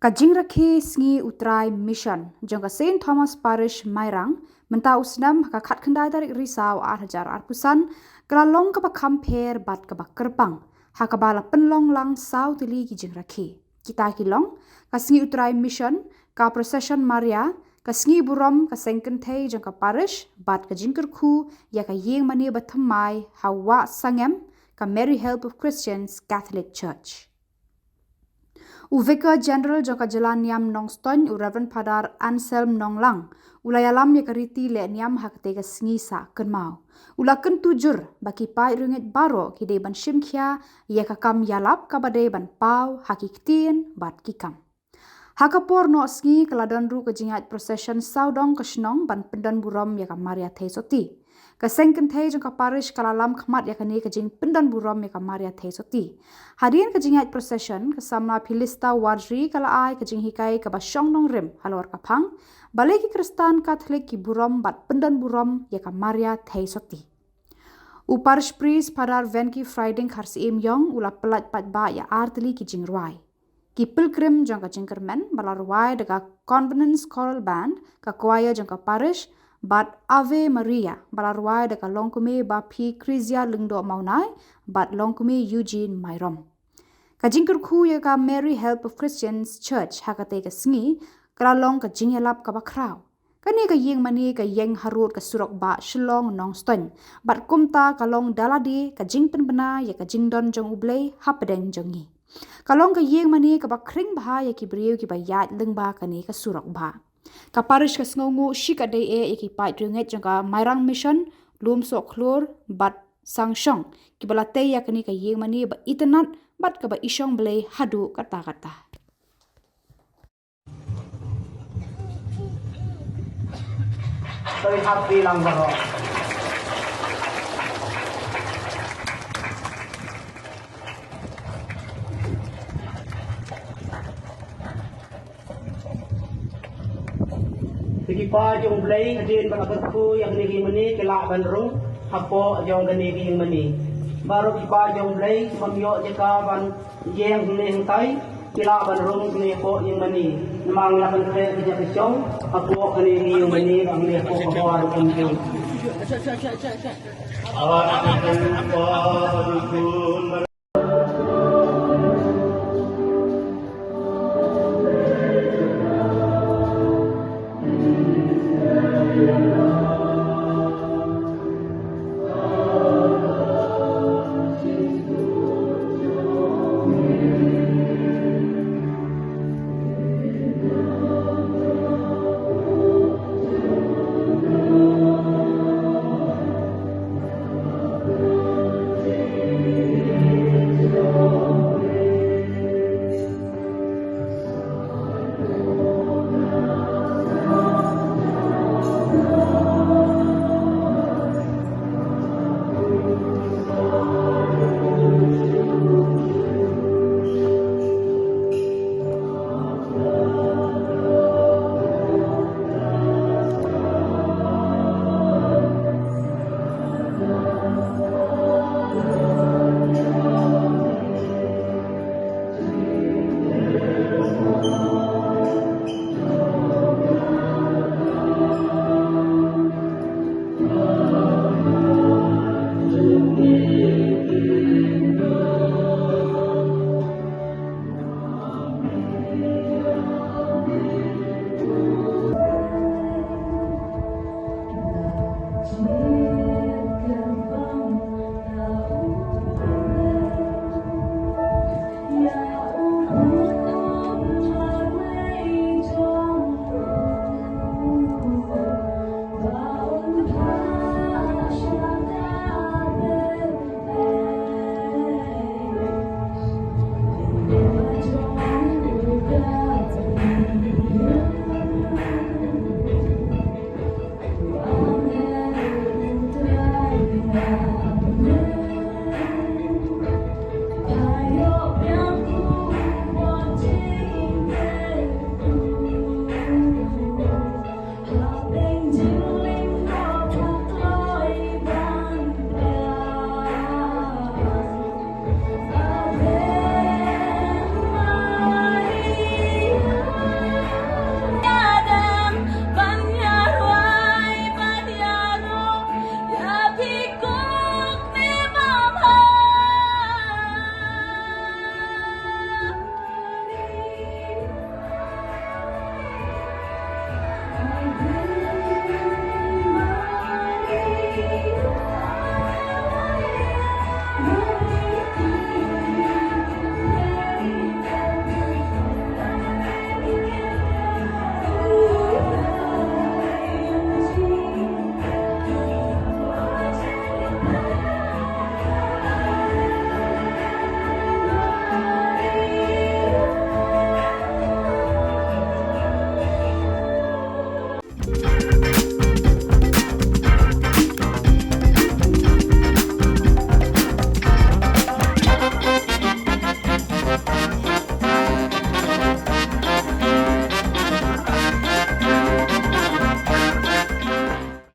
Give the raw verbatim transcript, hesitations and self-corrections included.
Ka jingrakhe sngi U Trai Mission jong ka Saint Thomas Parish Mairang mynta u snem ha ka khatkhyndai tarik Risaw ar hajar arphew san ka la long kaba kham pher bad kaba kyrpang ha kaba la pynlong lang saw tylli ki jingrakhe. Kita ki long ka sngi U Trai Mission, ka procession Maria, ka sngi burom ka seng kynthei jong ka parish bad ka jingkyrkhu ïa ka ïing mane ba thymmai ha Wah Sangem ka Mary Help of Christians Catholic Church. U Vicar General jong ka jylla niam Nongstoiñ, u Reverend Father Anselm Nonglang, u la ïalam ïa ka riti leh niam ha katei ka sngi sah kynmaw. U la kyntu jur ba ki paid riewngeit baroh ki dei ban shim khia ïa ka kam ïalap kaba dei ban paw ha ki ktien bad ki kam. Ha ka por noh sngi ka la don ruh ka jingïaid procession sawdong ka shnong ban pyndon burom ïa ka Maria Theisotti. Ka seng kynthei jong ka parish ka la lam khmat ïa kane ka jingpyndon burom ïa ka Maria Theisotti. Hadien ka jingïaid procession, ka samla Philista Warjri ka la ai ka jinghikai kaba shong nongrim halor ka phang balei ki Khristan Katholik ki burom bad pyndon burom ïa ka Maria Theisotti. U Parish Priest Father Venki Frieding Kharsiem Ïong u la pyllait paidbah ïa ar tylli ki jingrwai. Ki pilgrim jong ka jingkyrmen ba la rwai da ka Covenants Choral Band, ka choir jong ka parish, bad Ave Maria ba la rwai da ka longkmie Baphi Krizia Lyngdoh Mawnai bad longkmie Eugene Mairom. Ka jingkyrkhu ïa ka Mary Help of Christians Church ha katei ka sngi ka la long ka jingïalap kaba khraw. Kane ka ïing mane ka ïeng harud ka surok bah Shillong Nongstoiñ bad kumta ka long da lade ka jingpynbna ïa ka jingdon jong U Blei hapdeng jong ngi. Ka long ka ïing mane kaba khring bha ïa ki briew kiba ïaid lyngba kane ka surok bah. Ka parish ka sngewnguh shikatdei eh ïa ki paid riewngeit jong ka Mairang Mission, Lumsohkhlur bad Sangshong kiba la tei ïa kane ka ïing mane ba itynnad bad kaba ishong Blei haduh katta katta. Sorry, hap bilang baroh. Te ki paid jong U Blei, hadien ba la kyrkhu ïa kane ka ïing mane ki lah ban rung hapoh jong kane ka ïing mane. Baroh ki paid jong U Blei, bym ïoh jaka ban ïeng hangne hangtai, ki lah ban rung hangne hapoh ïing mane. Namar ngi la pynkhreh ka jaka shong hapoh kane ka ïing mane, hangne hapoh ka bor ka ïing.